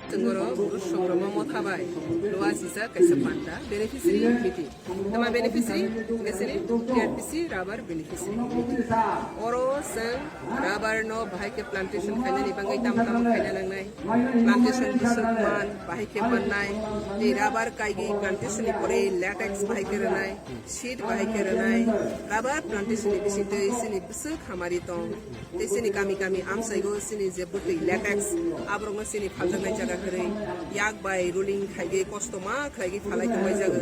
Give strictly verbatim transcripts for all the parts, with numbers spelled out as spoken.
Chwng oro Bru Songroma Motha bai luwa sijak kaisa panda beneficiary meeting. Tama beneficiary, basically T R P C rubber beneficiary. Oro chwng rubber no bahai khe plantation khainani bagwi tamo tamo khaina nangnai. Plantation bwswk man, bahai khe mannai. Tei rubber kaigwi plantation ni pore latex bahai khe rwnai, seed bahai khe rwnai. Rubber plantation ni bisingtwi chini bwswk hamari tong. Tei chini kami kami amchaigo chini je bwtwi latex, aborokno chini phaljaknai jaga kwrwi yak bai ruling khaigwi kosto ma khlaigwi phalai tongbai jago.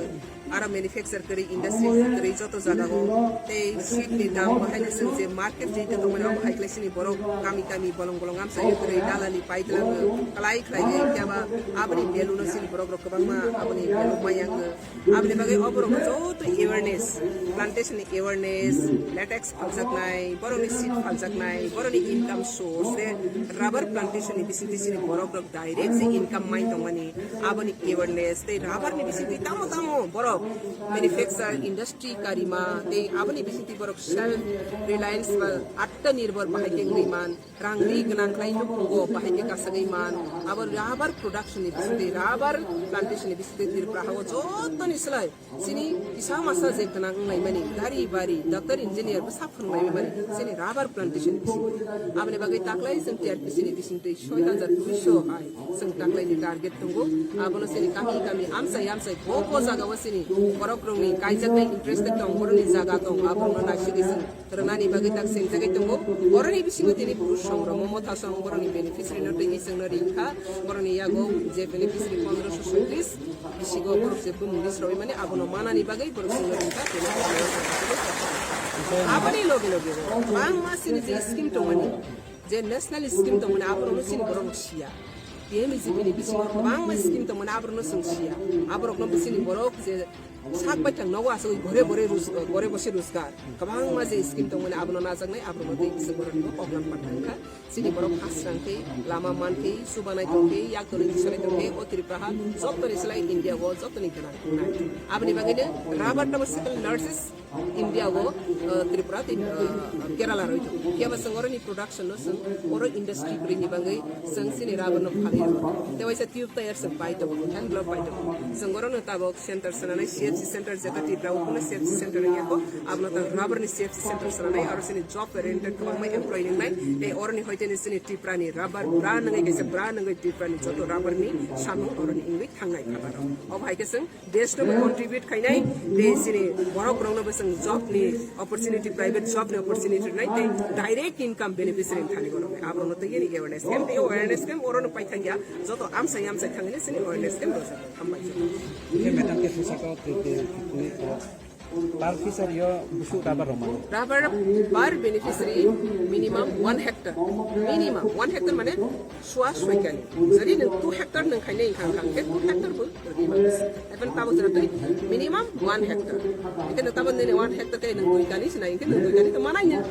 Aro manufacture kwrwi, industry kwrwi joto jagao tei seed ni dam bahaino chwng je market jai tongmani omo hai khlai chini borok kami kami bolong bolong amchai kwrwi dalali paidwlangno kwlai khlaigwi khe aba aboni value no chini borok rok kwbangma aboni value maya wngkha. Aboni bagwi o borokno joto awareness, plantation ni awareness, latex phaljaknai, borokni seed phaljaknai, borokni income source, rubber plantation ni bisingtwi chini borok rok direct je income mai tongmani, aboni awareness, tei rubber ni bisingtwi tamo tamo borok manufacture, industry karima, tei aboni bisingtwi borok self reliance ba atma nirbhor bahai khe wngwi man. Rang ri gwnang khlai nukhungo bahai khe kasagwi man. Abo rubber production ni bisingtwi, rubber plantation ni bisingtwi Tripura hao jotoni slai chini kisa masa je gwnang wnglaimani, gari bari, doctor engineer bwsa phwrwnglaimani chini rubber plantation ni bisingtwi. Aboni bagwi taklai chwng T R P C ni bisingtwi soi hajar duiso hai chwng taklai ni target tongo. Abono chini kami kami amchai amchai bo bo jagao chini borok rokni kaijaknai interested tong, borokni jaga tong, aborokno naisingwi chwng rwnani bagwi tak sengjagwi tongo. Borokni bisingo tini Bru Songroma Motha song borokni beneficiary no twi chwngno ringkha. Borokni yago je beneficiary pondroso soitris bisingo borok je bumung ni sroi mani abono manani bagwi borok chwngno ringkha. Tini aboni loge loge bangma chini je scheme tongmani, je national scheme tongmani aborokno chini borok siya. P M E G P ni bisingo kwbangma scheme tongmani aborokno chwng siya. Aborokno chini borok je sak baithang nogo aswk gore gore rus-, gore bose rosgar. Kwbangma je scheme tongmani abono najaknai, aborokno tei bising boroknibo koklam pathang kha. Chini borok hasrang khe, lama man khe, chubanai tong khe, yak torwi tisanai tong khe, o Tripura ha jotoni slai India o jotoni gwnang wngnai. Aboni bagwino rubber tamo skilled nurses India o, uh, Tripura tei, uh, Kerala roi thok. Phiya ba chwng oroni production no chwng oro industry kwrwini bagwi chwng chini rubber no phalwi rw. Tei waisa tube tayar chwng pai tongo, hand glove pai tongo. Chwng oro no tabok center sananai C F C center jeta Tripura o kuno C F C center wngya kho, abono ta rubber ni C F C center sananai aro chini job oriented kwbangma employee wngnai. Tei oroni hoiteni chini Tripura ni rubber brand wngwi kaisa brand wngwi Tripura ni joto rubber ni samung oroni wngwi thangnai phataro. Obo hai khe chwng desh no contribute khainai, tei chini borok rokno bo chwng job ni opportunity, private job ni opportunity rwnai, tei direct income beneficiary thani borok. Aborokno tei yani awareness camp, tei awareness camp oro no paithakya, joto amsai amsai thangwi chini awareness camp rojak. Hambai joto. Khe madam khe thwsako twi twi twi twi par fishery o busuk rubber rok mano. Rubber per beneficiary minimum one hectare. Minimum one hectare mane sua soikani. Jodi nwng two hectare nwng khainai wngkha, wngkha hwnkhe two hectare bo rwgwi mano. Even tabuk jora twi minimum one hectare. Hwnkhe nwng tabuk nini one hectare khe nwng dui kani sinai, hwnkhe nwng dui kani to manai nw.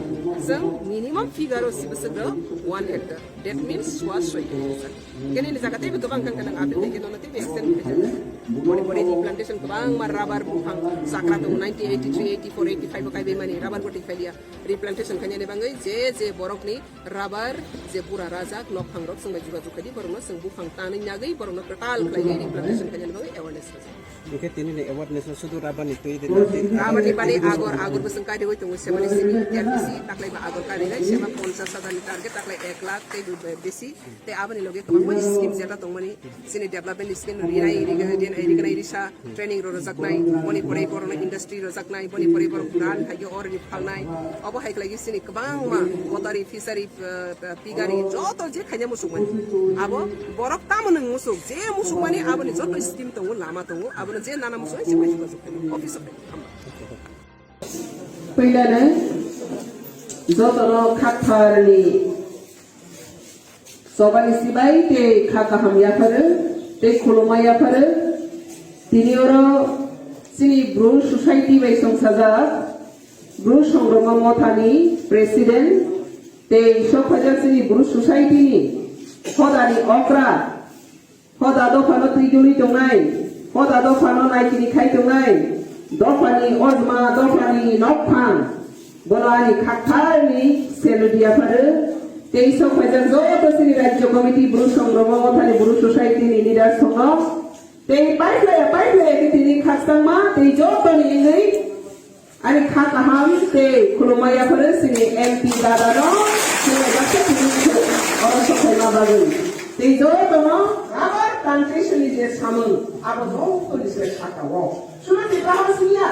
Chwng minimum figure o si bwswk rw one hectare. That means sua soikani. Hwnkhe nini jaga teibo kwbang wngkha, hwnkhe nwng apple tei khe nono teibo extend khaijak. Boni pore replantation kwbangma rubber buphang chakra tongo, ninety, eighty-three, eighty-four, eighty-five o kaibai mani rubber bo twi phailiya. Replantation khainani bagwi je je borokni rubber je bura rajak nokphang rok chwng bai jogajog khaidi, borokno chwng buphang tanwi nagwi borokno kwtal khlaiwi replantation khainani bagwi awareness rwjak. Hwnkhe tini ni awareness o sudu rubber ni twi de. Rubber ni bari agor, agor bo chwng kaiwi tongo, semani simi T R P C taklai ba agor kaiwi nai, sema ponchash hajar ni target, taklai ek lakh tei besi. Tei aboni loge kwbangma scheme jeta tongmani, chini development scheme rinai, rinai, rinai risa training rw rwjaknai, boni pore borokno industry rwjaknai, boni pore borok brand khaikhe oroni phalnai. Obo hai khlaikhe chini kwbangma kotari, fishery, uh, pigari joto je khaina musukmani. Abo borok tamo nwng musuk, je musukmani aboni joto scheme tongo, lama tongo, abono je nana musuk se pai jogajog khainai, office o khainai. Puilano jotono khaktharni Chobani sibai tei kha kaham yapharo tei khuluma yapharo. Tini oro chini Bru Society bai songsajak Bru Songroma Mothani President tei sokhajak chini Bru Society ni hodani okra, hoda dophano twi duli tongnai, hoda dophano naikini khai tongnai, dophani ojma, dophani nokphang, Bono ani khaktharni salute yapharo, Tei sok phaijak joto chini Rajya Committee, Bru Songrongma Mothani, Bru Society ni leaders rok. Tei paiphlaiya, paiphlaiya khe tini khakchangma, tei joto ni wngwi ani kha kaham tei khulumma yapharo chini M P dada no, chini baksa tini oro sok phaima bagwi. Tei joto no rubber plantation ni je samung, abo joto ni se saka o. Suno Tripura ha singya.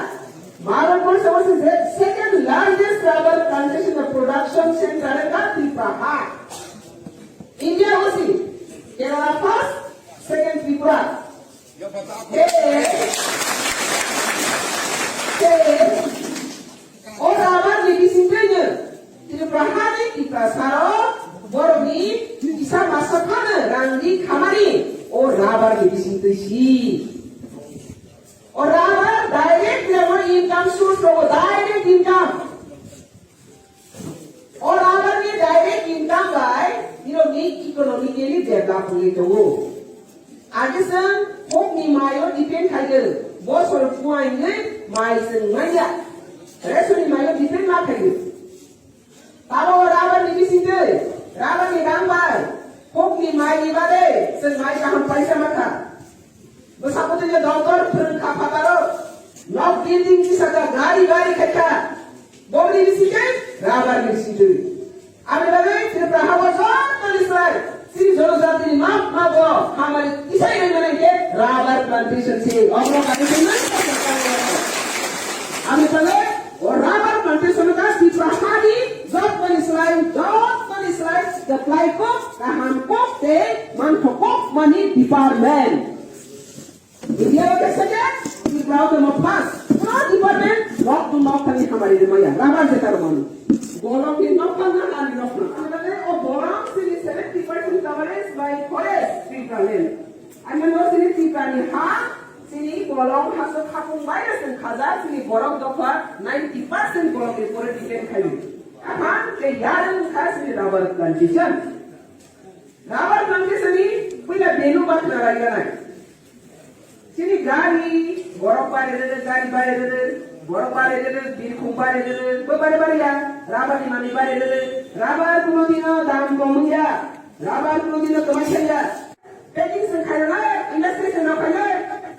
Bharat borso o se second largest rubber plantation production center wngkha Tripura ha. India o se Kerala first, second Tripura. Te, te, o rubber ni bisingtwi no Tripura ha ni Tiprasa rok borok ni kisa masa phano rang di khamani o rubber ni bisingtwi si. O rubber direct level income source rogo, direct income. O rubber ni direct income bai nirok ni economically develop wngwi tongo. Age chwng hok ni mai o depend khaio, bosor buai wngwi mai chwng manya. Ration ni mai o depend ma khaio. Abo rubber ni bisingtwi, rubber ni rang bai, hok ni mai ni bade, chwng mai kaham paisa mankha. Bwsa bwtwi no doktor phwrwng kha phataro, nok building tisajak, gari gari khaikha. Boboni bisingtwi, rubber ni bisingtwi. Aboni bagwi Tripura ha o joto ni slai, chini jonojati ni map map o hamari tisai rwmani khe rubber plantation se. Obo kani se nang. Aboni bagwi o rubber plantation ka Tripura ha ni joto ni slai, joto ni slai, kwplai kok, kaham kok tei mangthok kok mani department. India o khe second, Tripura o tongmo first. Pura department, nok to nok thani hamari rwmaya. Rubber je ta rwmani. Bolong ni nok thang na, nani nok thang. Ang mane o bolong chini seventy percent coverage by forest, Tripura land. Ang mane o chini Tripura ni ha, chini bolong haso khapung bai rw chwng khaja, chini borok dopha ninety percent bolong ni pore depend khaio. Aphang ke yarwng kha chini rubber plantation. Rubber plantation ni puila value ba khna rai ganai. Chini gari, borok bare rere, gari bare rere, borok bare rere, birkhung bare rere, bo bare bare ya, rubber ni manwi bare rere, rubber kuno dino dam kom ya, rubber kuno dino kwmai ya. Packing se khayo na, industry se na khayo,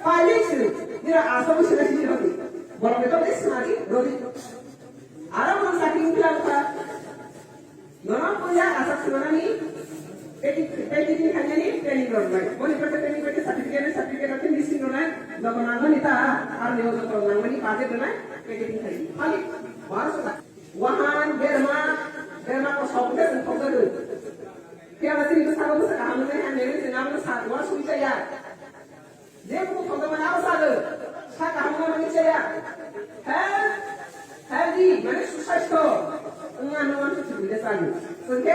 pali se, nira asa bo se na sini rodi. Borok beto is mari rodi. Aro mo sakhi ukhla ukha. Nono puya aswk swnamani, packing, packing khainani training rok bai. Boni pore training bai certificate, certificate rok missing rok nai, joto nangmani ta, army o joto nangmani budget rok nai, packing khai. Khali, baro sa. Wahan, berma, berma ko sok ke sing khok jago. Kya wasi ni sa ko sa kaham nai, han nai, sing am sa, wa sui sa ya. Je buku thokjak mani abo sado. Sa kaham wngmani chaya. Health, healthy, mane susaistho. Wngma nw wansuk chukwi de sadi. Chwng khe